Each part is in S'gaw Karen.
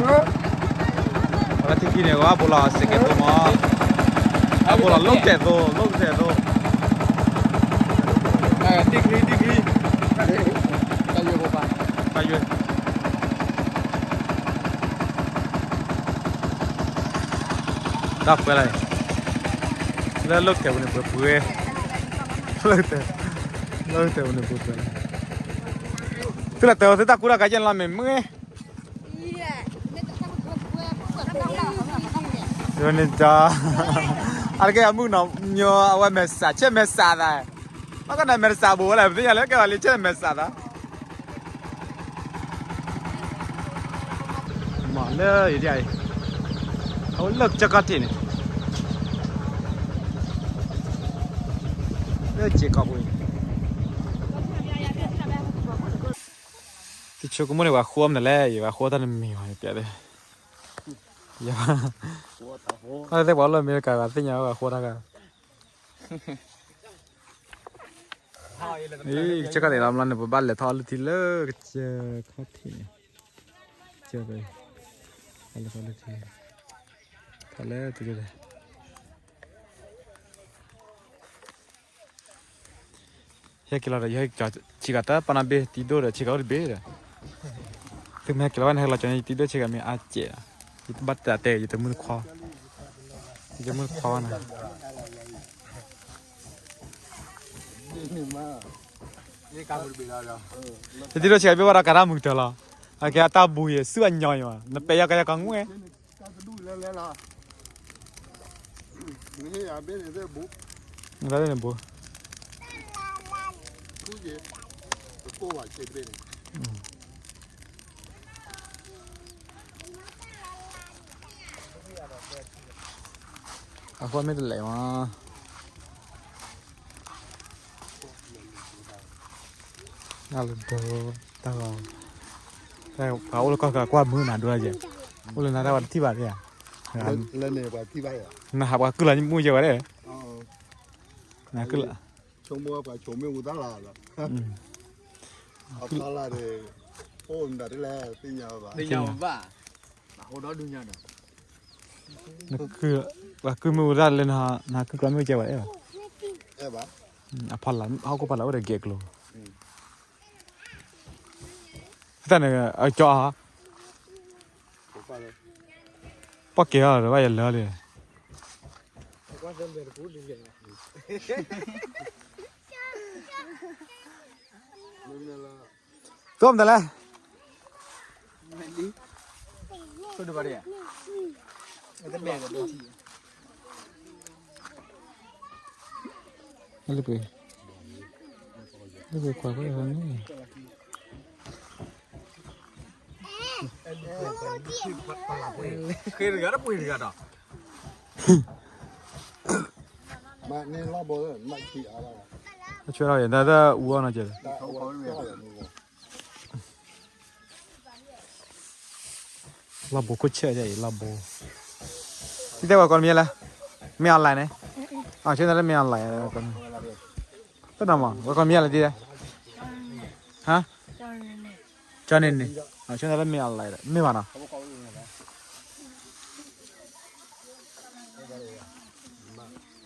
အဝဲထံခံန့ၣ် ကဘၣ်ဘိးလီၤစဲးကဲးသိမး, အဘိးလီၤလိာ်ကတဲာ်သိ, လိာ်ကတဲာ်သိ, တၢ်ယွဲ, တၢ်ယွဲ, တၢ်ယွဲ, တၢ်ဖှဲလၢ, လၢလိာ်ကတဲာ်ပူၤန့ၣ်ပှဲၤပှဲၤ, လိာ်ကတဲာ်, လိာ်ကတဲာ်ပူၤန့ၣ်ပှဲၤပှဲၤ, သုလၢတၢ်သုတၢ်ကူတၢ်ကးယဲၢ်လီၤမ့ၢ်မ့ၢ် န့ၣ်, အါတက့ၢ်အမုၢ်နီၤ ညီအဝဲမဲာ်ဆှး ဆဲးမဲာ်ဆှးသး, ဘၣ်ကနၣ်မဲာ်ဆှးဘိးဝဲလဲၣ် ပသ့ၣ်ညါလၢကဲဝဲလံ ဆဲးမဲာ်ဆှးသး, မ့ၢ်လၢယဒ်အံၤ, အဝဲလၢကစၢၢ်ခီၣ်ထံးန့ၣ်, လၢစ့ၢ်ကီးပူၤန့ၣ် တဆိကမိၣ်န့ၣ် ပှၤဃိမနုၤလဲၣ်, ယပှၤဃိတၢ်တမံၤဘၣ် ယပျဲၢ်သ့ၣ်, ယ, အသ့ၣ်ပှၤလၢအမဲရကၤ ပှၤသ့ၣ်ညါဝဲပှၤဃိတၢ်ဂၤ, အံၤကစၢၢ်ခီၣ်ထံးလီၤမးန့ၣ် ပဘၣ်လဲၤထီၣ်အီလုၢ်ထံလၢကစၢၢ်ခီၣ်ထံးန့ၣ်, ကစၢၢ်ခီၣ်ထံး, လဲၤထီၣ်အီလုၢ်ထံ, ထီၣ်လဲၤတုၤလၢ ဟဲက့ၤလီၤဒီး ယဟဲက့ၤဆံးကၤတၢ်ပာ်နၢ်ဘ့ၣ် တံၤဒိၣ်ဒီး ဆံးကၤအိၣ်တဘ့ၣ်ဒီး, သုမ့ၢ်ဟဲက့ၤလီၤဝဲန့ၣ် ဟဲက့ၤလီၤကၠီန့ၣ်တံၤဒိၣ်ဆံးကၤမ့ၢ်အါစဲး, ယတဘၣ်တတဲ ယတမုၢ်တခွါ, ယတမုၢ်တခွါဘၣ်န့ၣ်, ယတံၤဒိၣ်ဆံးကၤဘ့ၣ်ဘၣ်ဒီးကးတၢ်မုာ်ကတၢၢ်လီၤ, အကဲအတၢ်ဘူးယဲၢ် ဆူအညီယဲၢ် နပဲာ်ယီၤကယီၤကငွဲၣ် နတၢ်န့ၣ်ဘိ, အဃိမ့ၢ်တလဲၤမး, တၢ်လၢဒိ, တၢ်ဂီၤ, ပှၤအိၣ်လၢကီၢ်ချၢကွၢ်မုာ်နၤဒိယဲၢ်, အိၣ်လၢနၤတၢ်ပှၤတထံၣ်ဘၣ်သ့ဧါ, နဟးပှၤကုၢ်လီၤမုၢ်ယဲၢ်ဝဲဒၣ်, နကုၢ်လီၤ, ဆိကမိၣ်ပှၤဆိမိၣ်ဝံသးလီၤလီၤ, အဖီလာ်န့ၣ်, အိၣ်မတၤဒ်လဲၣ်သ့ၣ်ညါဘၣ်, အိၣ်ဒီဒူၣ်ညါဒီး နကုၢ်, ပှၤကုၢ်မ့ၢ်ဝံသးလၢနဟးကုၢ်ကျီမ့ၢ်ကဲဝဲအဲၣ်ဘၣ်, အဖီလာ် ဟီၣ်ခိၣ်ဖီလာ်အိၣ်ဒီးဂဲၤကျိၤ, တၢ်န့ၣ် အကၠီ, ပီၣ်ကဲၤအီၤဒီးဘၣ်ယလၢလံ, သုမတၤလဲၣ်, လၢပှဲၤ, လၢပှဲၤကွၢ်ကွၢ်န့ၣ် ဃ့တဂၤဒီးပှ့ၤတဂၤဒီး, အဆၢထီၣ်အံၤ တၢ်တၢ်အူအီၣ်နီၤကဲ, လီၢ်ဘိခိၣ်ဆဲးအံၤ လီၢ်ဘိ, တံၤတဲဝဲကိးမံၤလဲၣ်, မ့ၢ် online န့ၣ်, ဆၢနၤလၢမ့ၢ် online ကိးမံၤ, တနီၤမး ဝဲကိးမံၤလဲၣ်တံၤတဲ, ဟါ, ကၠီန့ၣ်န့ၣ်, ဆၢနၤလၢမ့ၢ် online မ့ၢ်ဘၣ်နီၤ,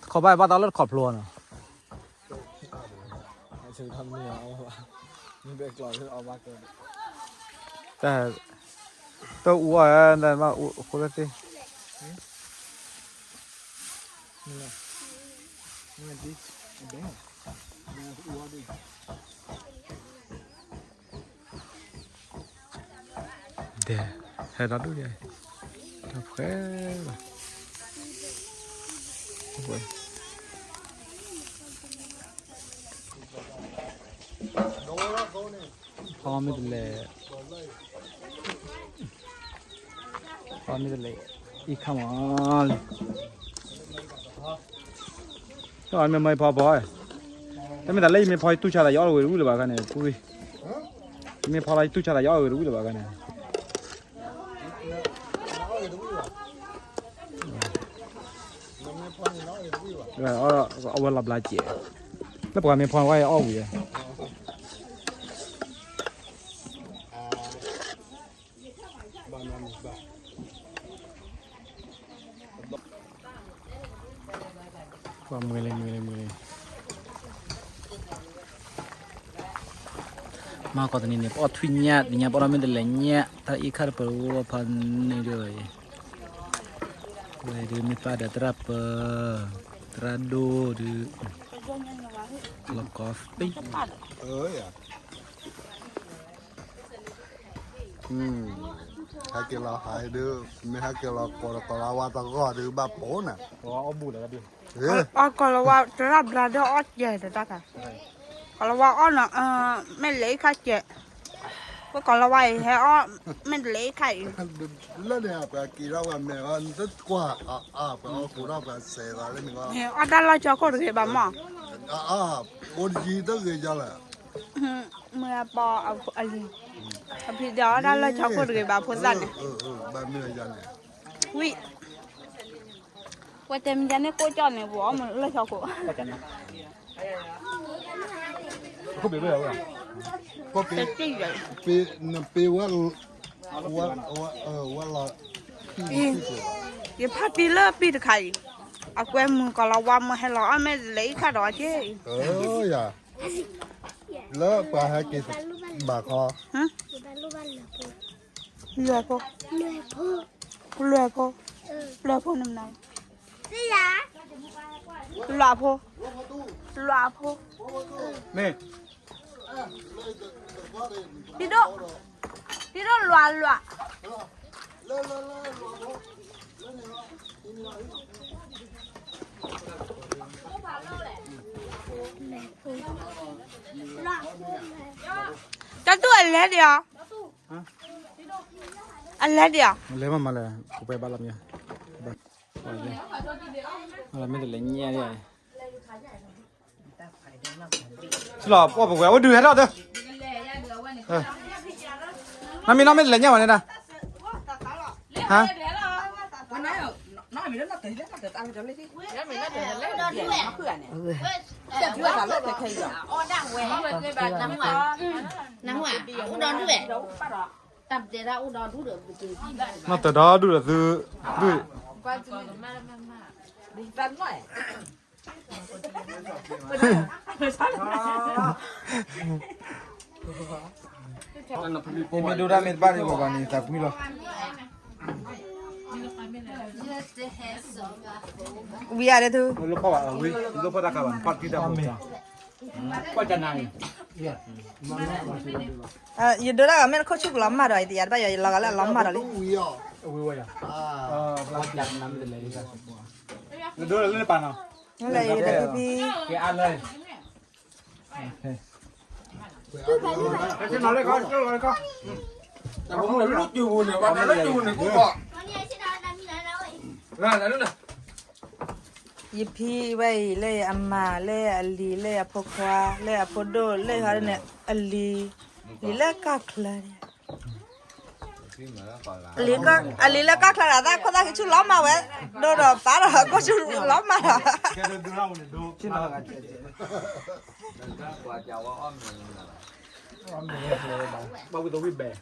တခီဘၣ်ဘၣ်သးလၢတခီဖျိနီၤ, တၢ်, တၢ်အူအီၣ်, တၢ်ဘၣ်အူအီၣ်အဃိလၢသ့ၣ်, ဒဲ, ဟဲဒီဒူၣ်ဒဲ, တၢ်ဖှဲလီၤ, ဖီမ့ၢ်တလဲၤ, ဖီမ့ၢ်တလဲၤ, အံၤခါမးလံ, တၢ်မ့ၢ်မ့ၢ်ဖီဖီ, တမ့ၢ်တၢ်လၢယမ့ၢ်ဖီယတူၢ်ဆါသး ယအီၣ်တဝံၤတဝံၤလၢၤဘၣ်ခါန့ၣ်, ယမ့ၢ်ဖီလီၤယတူၢ်ဆါသး ယအီၣ်တဝံၤတဝံၤလၢၤဘၣ်ခါန့ၣ်, အဝဲလီၤဘျါစဲး, လၢပှၤမ့ၢ်ဖီဝဲအီၣ်ဝံၤ, ဘၣ် ပှၤမွဲလံ မွဲလံ မွဲလံ. မၤကီၢ်တနံၤန့ၣ် ပအီၣ်ထွံၣ်ညၣ် တညၣ်ပအီၣ်မ့ၢ်တလဲၤညၣ် တၢ်အံၤခါတပၢၤအိၣ်ဖးန့ၢ်ဒၣ်ဝဲအံၤ, ဝဲဒုးမ့ၢ်ပၢ်ဒီးသရၣ်ပၢၤ, သရၣ်ဒိၣ်ဒုး, လီၤကီၢ်သံ ဟဲက့ၤလီၤဟးဒုး, မ့ၢ်ဟဲက့ၤလီၤကိးဒီးကီၤလၤဝါတဂီၢ်ဒုး ဘၣ်ပိာ်နၤ, အီၣ်ကီၤလၤဝါ တရၣ်ဘျါဒီးအီၣ်ကဲဒီးတၢ်ခါ, ကီၤလၤဝါအီၣ်နီၤ, မ့ၢ်လဲၤအံၤခါကဲ, ပကီၤလၤဝါအံၤဟဲအီၣ်, မ့ၢ်တလဲၤအံၤခါအံၤ, လၢန့ၣ် ပှၤက့ၤထီၣ်ပှၤမဲာ်အီၤ နတကွၢ်အါအါ ပှၤအီၣ်ကိးထီၣ်ပှၤစဲးသးလၢန့ၣ်, အီၣ်တၢ်လီၢ်ကၠီခိၣ်တဂ့ၤဘၣ်မး, အါအါ, အိၣ်တယံၤတဂ့ၤယၤလၢ မ့ၢ်အပီအလံၤ, အဖံဒီးအီၣ်တၢ်လီၢ်ကၠီခိၣ်တဂ့ၤဘၣ်ဖိသၣ်န့ၣ်, ဝံၤ, ဝဲတဲမ့ၢ်ယၤန့ၣ်ကိးကၠီန့ၣ် ပှၤအီၣ်မ့ၢ်လီၢ်ကၠီခိၣ်, တ့ၢ်ယၤ, နပ့ဝဲ, ဝဲလီၤ, ယဖးပံလၢပံတခါအံၤ, အကွဲမုာ်ကီၤလၤဝါမ့ၢ်ဟဲလီၤအီၣ်မ့ၢ်လဲၤအံၤခါဒီးက့ၤ, လၢပှၤဟဲက့ၤဘၣ်ခီ, လွဲၢ်ဖိ, လွဲၢ်ဖိ, လွဲၢ်ဖိန့ၣ်မနုၤ, လွဲၢ်ဖိ, လွဲၢ်ဖိ, မ့ၢ်, ဖံဒိၣ်, ဖံဒိၣ်လွဲၢ်လွဲၢ် တၢ်တူၢ်အလဲဒံးဧါ, အလဲဒံးဧါ, လဲၤမးမးလဲၤ, ပှဲၤဘၣ်လီၤမး, မ့ၢ်တလဲၤညၣ်ဒံး, ဆလီၤပှၢ်ပဝဲ အိၣ်ဒုးဟဲထီၣ်တၢ်, နီၢ်မံၤနီၢ်မ့ၢ်တလဲၤညၣ်ဝဲန့ၣ်ဒၣ်, ဟါ နၢ်ဟူဧါ, အိၣ်ဒီဒူၣ်ဝဲ, နီၢ်တဒီဒူၣ်ဒီးသု, ဒူၣ်, မ့ၢ်ဒိၣ်ဒၣ်မ့ၢ်တဘၣ်ဒံးဘၣ်န့ၣ် သးကွံလီၤ, ဝံၤအါဒဲးသု, လၢပှၢ်ဘၣ်ဝံၤ, လၢပှၢ်တၢ်ခါဘၣ် ပှၢ်တံၢ်တၢ်မူ, ပှၢ်ကနၤအံၤ ယဒိဒၣ်ဂၤမ့ၢ်တခိၣ်ဆူၣ်ကလီၤမၢ်ဒီး ယတယၤတဘၣ်ယီၤ ယလီၤဂာ်လၢအလီၤမၢ်ဒီးလံ, ဝံၤဝဲယၤ, လၢဒိလၢပၢ်နီၤ, လၢယတဖံဖံ, ကဲအါလၢ, လၢကၠိပူၤန့ၣ် ပှၤလၢကၠိပူၤန့ၣ် ကိးဘၣ် ယဖံဝဲအံၤ လၢအမါ လၢအလံၤ လၢအဖိခွါ လၢအဖိဒိၣ် လၢဟီန့ၣ် အလံၤ, လံၤလၢကီၢ်ချၢန့ၣ်, အလံၤလၢကီၢ်ချၢဒီး တၢ်ခိၣ်သၣ်ကဆူၣ်လီၤမၢ်ဝဲ, ဒိၣ်ဒီးပၢ်ဒီး ကဆူၣ်လီၤမၢ်ဒီး, ဘၣ်ဝံၤသဝံၣ်ဘဲ ဒ့ဘ့ၣ်တဲဝဲဒၣ် ဒိၣ်တၢ်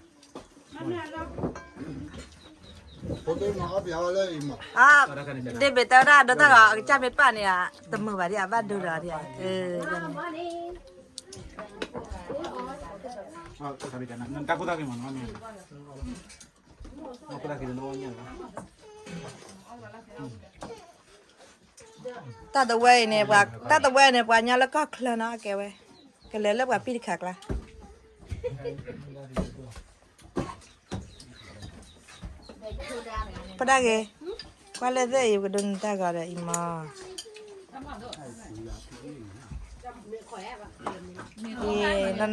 ဂီၤ အကစၢ်မ့ၢ်ပာ်န့ၣ် တမုာ်ဘၣ်ဒံး အဘၣ်ဒိဒီးဒံး, တၢ်ခိၣ်သၣ်က့ၤမးနီၤ, တၢ်တဝဲအံၤန့ၣ် တၢ်တဝဲအံၤန့ၣ် ပှၤညါလၢကီၢ်ချၢနီၤ အကဲဝဲ, ကလဲၤလၢပှၤပံၢ်တခါကျါ ပဒၣ်ဂ့ၤ, ကွၢ်လၢသ့ၣ်အံၤ ပကဒိးနတၢ်ဂီၤဒီးအံၤမး, အံၤ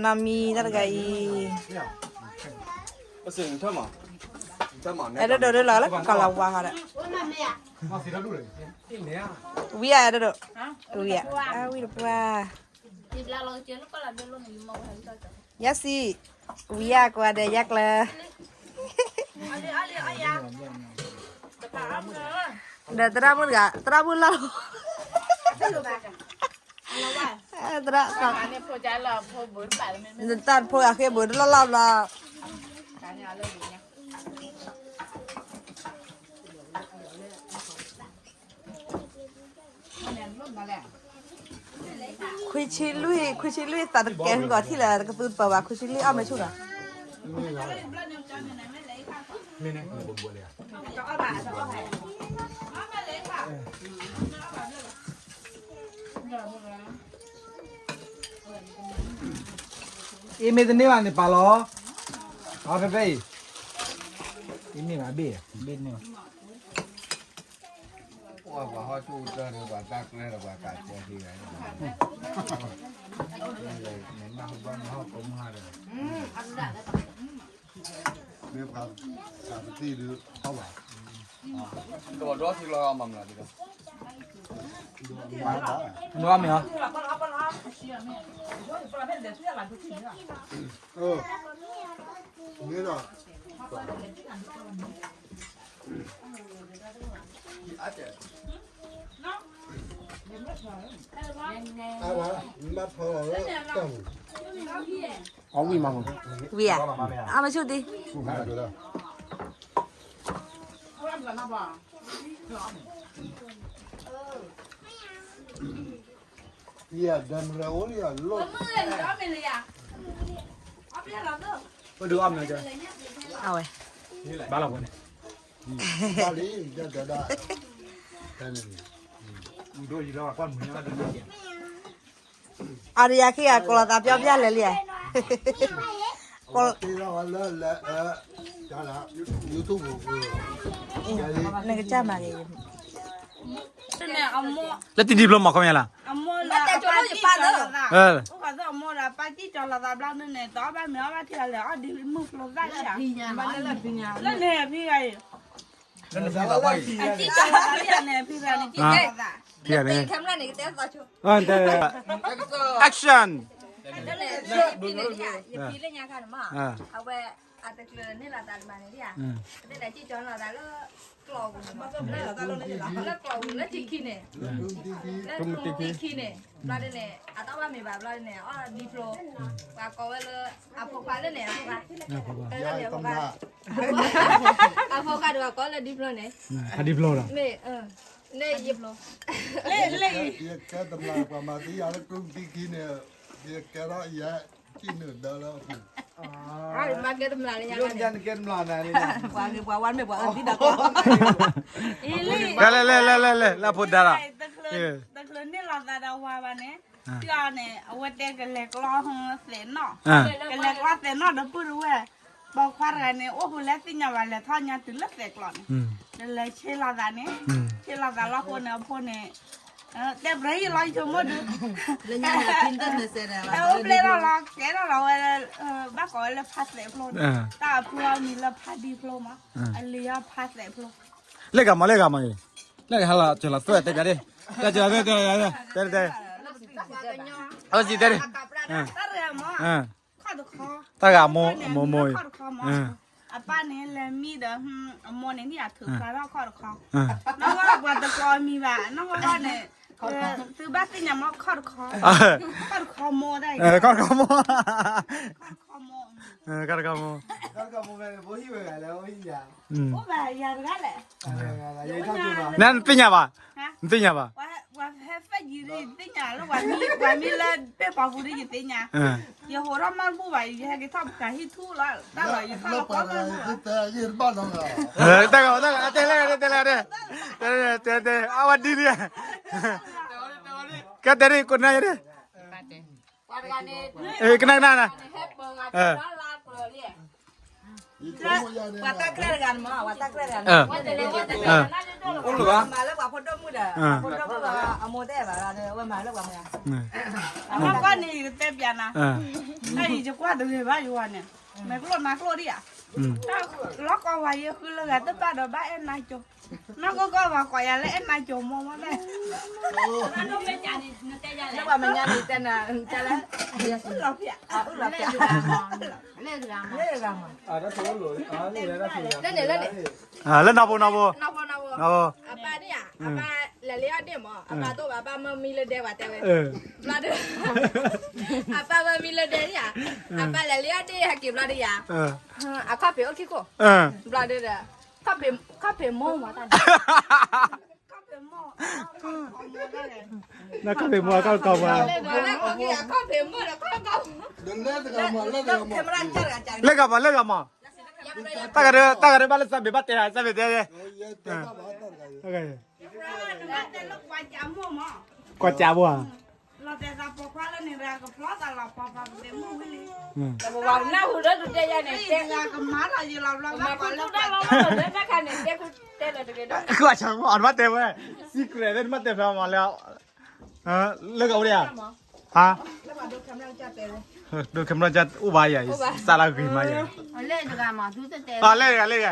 နီၢ်နီၢ်မံ တၢ်တဂၤအံၤ, အဲၣ်ဒိးဒိးလီၤလၢကီၤလၤဝါဟီဒီး, ဝံၤဧါ အဲၣ်ဒိးဒိး, ဝံၤဧါ, အဝံၤတပှၢ် ယါစံ, ဝံၤယါကွၢ်ဒီးယါကျၢၤ, ဒီးသရၣ်မုၣ်တဂၤ သရၣ်မုၣ်လီၤ, သရၣ်, နတၢ်ဖိအဃ့ဘိတလီၢ်လီၢ်ဘျီ, ခွံဆံလွံၢ်, ခွံဆံလွံၢ်သးတကဲဂီၤထံၣ်လၢတကသူတပၢၤဘၣ်, ခွံဆံလွံၢ်အီၣ်မ့ၢ်ဆူၣ်လီၤ. အ့မ့ၢ်တန့ၢ်ဘၣ်န့ၣ်ပာ်လီၤ. အဖဲဖဲအံၤ, အ့မ့ၢ်ဘၣ်ဘ့ၣ်, ဘ့ၣ်န့ၢ်ဘၣ်. ပှၤဟီၣ်ဆူၣ်တၢ်ဒီးပှၤတၢ်ကျဲဒီးပှၤတၢ်ကဲထံဂၤ, မ့ၢ်နၢ်ဟူဘၣ်နဟီၣ်ကိးမုၢ်ဟါဒီး, မ့ၢ်ပှၤတၢ်ပတံၢ်ဒုးဟီၣ်ဘၣ်. ဒိးထံလီၤမၤမနုၤဒ်ဒီး, ဒိးမ့ၢ်ဟီ, မ့ၢ်ဒီး အဝံၣ်မး, ဝံၣ်ဧါ, အမဆူၣ်ဒံး. အဝဲ ဘၣ်လီၤဖိန့ၣ်, အါဒယၤခံဂၤ ကိးလီၤသးပျီပျီလဲၤလံဧါ, ကိးလီၤ, နကစၢ်မၤဂ့ၤ, လၢတံၤဒံဖျိမၤခီမ့ၢ်လၢ, အမိၢ်လၢအပၢ်စံၣ်ကၠီလိာ်သး, အိၣ်ဃီသးအမိၢ်ဒီးအပၢ်စံၣ်ကၠီလိာ်သးဘျီဒုန့ၣ် တအီၣ်ဘၣ်မ့ၤအီၣ်ဘၣ်ထံလၢၤ အီၣ်ဒံးမုၢ်ဖျိသၣ်လၢ, လၢန့ၣ်ဖံဂၤအံၤ, အစံၣ်ကၠီလိာ်သးန့ၣ် ဖံဂၤန့ၣ်စံၣ်ကၠီလိာ်သး, ခဲမနၤန့ၣ်ကတဲသီဆိ, action, ယဖံလၢညါခါန့ၣ်မး, အဝဲ အတကျၢၤန့ၢ်လီၤသးတမးန့ၣ်ဧါ, ပတဲလဲၤစံၣ်ကၠီလိာ်သးလၢ ကျီၢ်ပူၤန့ၣ်, လၢကျီၢ်ပူၤလၢထံခံန့ၣ်, လၢထံခံန့ၣ်, ဘျီဒုန့ၣ် အတအီၣ်ဘၣ်မ့ၤဘၣ်ဘျီဒုန့ၣ် အီၣ်ဒံဖျိ, ပှၤကိးဝဲလၢ အဖိခွါလၢန့ၣ် အဖိခွါ, လၢန့ၣ်အဖိခွါ, အဖိခွါဒီးပှၤကိးလၢဒံဖျိန့ၣ်, ဒံဖျိလီၤ, မ့ၢ်, လၢယဖျိ, လၢ, လၢ, ယကဲတမျၢ်ပှၤမၤသံယၤလၢကျိၣ်တံၢ်ခံန့ၣ်, ယကဲထီၣ်ယဲ က့နုာ်ဒါလၢအပူၤ, မၤကဲတမျၢ်လၢညါန့ၣ်, ပှၤဂ့ၤပှၤဝါမ့ၢ်ပှၤအၢသံဒီးကီ, လဲၤလဲၤလဲၤလဲၤလဲၤ လၢအဖိဒါလီၤ, တချုးန့ၢ်လီၤသးဒီးဝၤဘၣ်န့ၣ်, န့ၣ် အဝဲတဲကလဲၤကျီသဲးနီၣ်, ကလဲၤကျီသဲးနီၣ်ဒီးပုၢ်တဝဲၢ်, ပိာ်ခွါတဂၤန့ၣ် အိၣ်ဃုာ်လၢသ့ၣ်ညါဘၣ် လဲၤထီၣ်ညါတုၤလၢသဲးကျီန့ၣ်, ဒီးလဲၤဆ့လီၤသးန့ၣ်, ဆ့လီၤသးလီၤဃိန့ၣ် အဖိန့ၣ် တဲပြဲယလီၤယဆိကမိၣ်ဒုး, အိၣ်ဘျဲၣ်ထီၣ်လီၤ ကဲထီၣ်လီၤဝဲ, ဘၣ်ကိးဝဲလၢဖါသဲးဖျိန့ၣ်, တၢ်အဖုအီမံၤလၢဖါဒံဖျိမး, အလံၤအီဖါသဲးဖျိ, လၢဂၤမးလၢဂၤမး, လၢဂၤဟါလီၤစၢၤလီၤသွဲၣ်တဲကဒီး, တဲတဲတဲတဲတဲ, အစံတဲ, တၢ်ဂၤမး, တၢ်ဂၤမိၢ်မိၢ်, အပၢ်န့ၣ်လဲၤမံဒီး အမိၢ်န့ၣ် န့ၢ်အထုးဖျါထီၣ်ခီၣ်တခီ, နီၢ်ဂီၢ်ပှၤတကိးမံၤဘၣ် နီၢ်ဂီၢ်ဂီၢ်န့ၣ်, သုဘၣ်သ့ၣ်ညါမးခီၣ်တခီ, ခီၣ်တခီမိၢ်တၢ်အံၤ, ခီၣ်တခီမိၢ်, ခီၣ်တခီမိၢ်, အိၣ်ဘၣ်ယၤတဂၤလဲၣ်, နသ့ၣ်ညါဘၣ်, နသ့ၣ်ညါဘၣ်, ပှၤဟဲဖဲယံၤဒ်ယသ့ၣ်ညါလၢ ပှၤမံလၢပ့ၢ်ပှၤပူၤဒ်ယသ့ၣ်ညါ, ယဟိးထီၣ်မီၢ်တဘူၣ်ဘၣ် ယဟဲက့ၤထီၣ်ပတၤဟံၣ်ထူၣ်လီၤ, တၢ်လီၤယထီၣ်လီၤကီး, တၢ်ဂၤတၢ်ဂၤ တဲလဲၣ်တဲလဲၣ်တဲ, တဲတဲတဲ အဝဲဒ်န့ၣ်, ကဲတဲဒ် ကိးနၢ်ယဲဒ်, ကနၣ်ကနၣ်နၤ, ပှၤတၢ်ကြဲၢ်တဂၤန့ၣ်မး ပှၤတၢ်ကြဲၢ်တဂၤန့ၣ်, မၤလၢပှၤဖိဒိၣ်မုၣ်ဒီး ဖိဒိၣ်မုၣ်ဒီး အမိၢ်တဲဘၣ်ဒီး ဝဲမၤလၢပှၤမုၢ်ဧါ, အနီၢ်ကီၢ်န့ၣ် ယကတဲပျးနၤ, တၢ်အံၤယကွၢ်တဂ့ၤဘၣ်ယဝၤန့ၣ်, မဲာ်ကျိၣ်နါကျိၣ်ဒံးဧါ, တၢ်လီၤကီဝၤယဲဃုလၢဂၤတဘၣ်ဒီးဘၣ်အဲၣ်နါကၠိ, နီၢ်ကီၢ်ကီၢ်ပှၤကိးယၤလၢအဲၣ်နါကၠိမိၢ်မးလဲၣ်, လၢပှၤမဲာ်ညါန့ၣ်တဲနၤ တဲလၢ, အုၣ်လီၤဖျး, အုၣ်လီၤဖျး, လၢဂၤမး, လၢနီၢ်ဖိနီၢ်ဖိ, နီၢ်ဖိ, အပၢ်န့ၣ်ဧါ, အပၢ်လဲၤလၢအီၣ်ဒ့ၣ်မး, အပၢ်တအိၣ်ဘၣ် အပၢ်မၢမံလၢဒဲဝဲတဲဝဲ, ဘျီဒီး, အပၢ်မၢမံလၢဒဲန့ၣ်ဧါ, အပၢ်လဲၤလၢအီၣ်ဒ့ၣ်ဟဲက့ၤဘျီဒီးယၤ, အခီၣ်ဖံးအိၣ်ခံခိၣ်, ဘျီဒီး, ခီၣ်ဖံးမိၢ်မးတၢ်န့ၣ် နခီၣ်ဖံးမူအခီၣ်ကီၢ်ပှၤ, လၢဂၤမး လၢဂၤမး, တၢ်ဂၤဒၣ် တၢ်ဂၤဒၣ်ဘၣ်လၢသးဘ့ၣ်ဘၣ်တဲ, သးဘ့ၣ်တဲ, ကွၢ်ကးဘၣ်ဧါ, နၢ်ဟူလၢဒုးတဲယၤန့ၣ်, တဲ, အဝဲတဲဝဲ secret မ့ၢ်တဲဖျါမးလၢ, လၢကအိၣ်ဒံးဧါ, ဟါ, ဒိ camera အိၣ်ဘၣ်ယၤ, စးလၢဂ့ၤမးယၤ, လၢဂၤ, လၢဂၤ,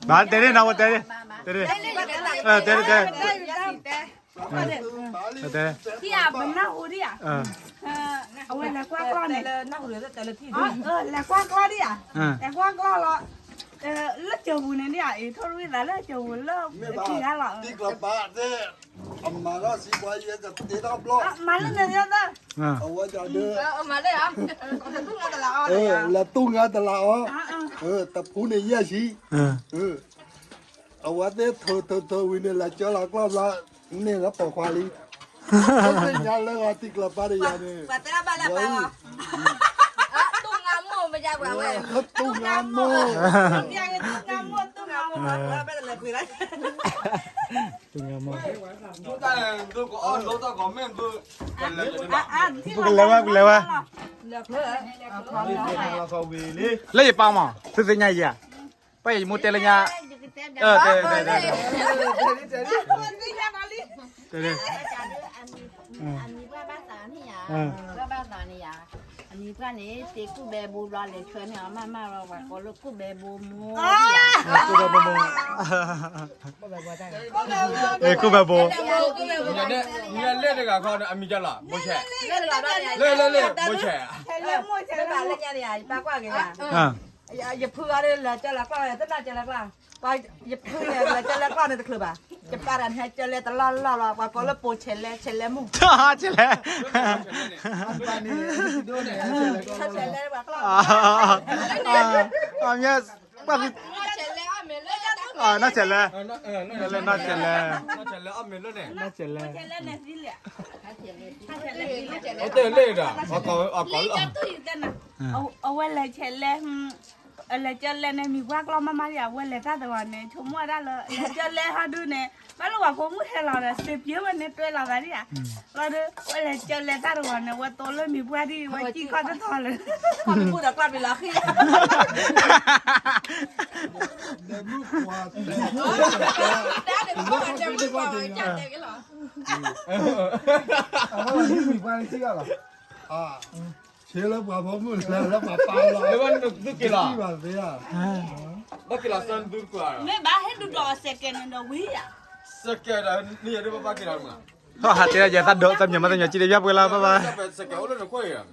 ဘၣ်တဲန့ၣ် နဝဲတဲ, တဲ, တဲ, တဲ, တဲ, ပနၢ်ဟူဒံးဧါ, အဝဲလဲၤကွၢ်ကျီၢ်န့ၣ်, လဲၤကွၢ်ကျီၢ်ဒံးဧါ, လဲၤကွၢ်ကျီၢ်လီၤ, လၢကၠိၤပူၤန့ၣ်ဒံးဧါ, အ့ၣ်ထိၣ်ရူၣ်သးလၢကၠိၤပူၤလၢအထံဂၤလီၤ, အမၤထီၣ်စံးပှၤယဲကတ့ထီၣ်ဘျီ, မၤလၢန့ၣ်, အဝဲဒၣ်ဒၣ်, လဲၤတူၢ်ငါတလးအီၤ, တဖူန့ၣ်ယဲၢ်ဆံ, အဝဲသ့ၣ်ထိးထိးထိးဝံၤန့ၣ် လဲၤကၠီလီၤကျီၢ်ဘျီ, န့ၣ်လၢပိာ်ခွါလံ, သ့ၣ်ညါလၢဂၤတံၤကျၢၤပၤတယၤန့ၣ်, တူၢ်ငါမိၢ်, တူၢ်ငါမိၢ်, ပကလဲၤဝဲ ပကလဲၤဝဲ, လၢယပာ်မး သုသ့ၣ်ညါယၤ, ပယမိၢ်တဲလၢညါ, တဲ, တဲ, တဲ, တဲ, အမံၤပှၢ်ဘၣ်သးန့ၣ်ယၤ, ပှၢ်ဘၣ်သးန့ၣ်ယၤ, အမံၤပှၢ်န့ၣ် တ့ကူၣ်ဘဲဘိဘျီလဲၤဆှၢန့ၢ်အီၤမးမးလီၤ, ပှၤကိးလၢကူၣ်ဘဲဘိမိၢ်, ကူၣ်ဘဲဘိ, လဲၤတဂၤခီ အမံၤကလီၤ ဘိဆဲး, လဲၤလဲၤလဲၤ ဘိဆဲး, ယဖုအီၤဒီးလဲၤကၠီလဲၤကျီၢ်, တနၢ်ကၠီလဲၤကျီၢ်, ယဖုန့ၣ် လဲၤကၠီလဲၤကျီၢ်န့ၣ်တချုးဘၣ်, ယပာ်တၢ်န့ၣ်ကၠီလဲၤတလီၢ်လီၢ်လီၤ, ပှၤကိးလၢပိာ်ဆဲးလဲ ဆဲးလဲမုၢ်, ဆဲးလဲ, ဆဲးလဲပှၤကျီၢ်, အမ့ၢ်, နီၢ်ဆဲးလဲ, နီၢ်ဆဲးလဲ, နီၢ်ဆဲးလဲ, အဝဲလဲၤဆဲးလဲ လဲၤကၠီလဲၤန့ၣ် မံၤပှၢ်ကျီၢ်မးမးဒံးဧါ, အဝဲလဲၤတၢ်တဂီၤန့ၣ် ဆိကမိၣ်ဝဲဒၣ်လၢ လဲၤကၠီလဲၤဟီဒုန့ၣ် ဘၣ်လၢပှၤဖိမုၣ်ဟဲလီၤဒီး စံးပျ့ၤဝဲန့ၣ် တွဲလီၤသးဒံးဧါ, လီၤဒီး အဝဲလဲၤကၠီလဲၤတၢ်တဂီၤန့ၣ် အဝဲတိလၢမံၤပှၢ်ဒံး အဝဲစံၣ်ခီၣ်တထီၣ်လၢ မုၢ်ဒီးကျီၢ်ပျံၤလီၤဃံ မံၤပှၢ်န့ၣ်စံၣ်လီၤ, ဆ့လၢပှၤဖိမုၣ်လၢလၢပှၤပာ်လီၤ, ဘၣ်က့ၤလီၤစၢနသုတကွၢ်, မ့ၢ်ဘၣ်ဟဲဒုးဒီးအစဲးကဲးန့ၣ်ဒီးဝံၤဧါ, စဲးကဲးဒီး နံၣ်ယဲဒၣ်ဘၣ်ဘၣ်က့ၤလီၤမး, ဟီၣ်ဟးတဲဒၣ်ယဲ တၢ်ဒိးတၢ်မညီမးတညီ ကံတဘၣ်ပှဲၤလီၤ ဘၣ်ဘၣ်, စဲးကဲးအိၣ်လၢနခိၣ်အံၤ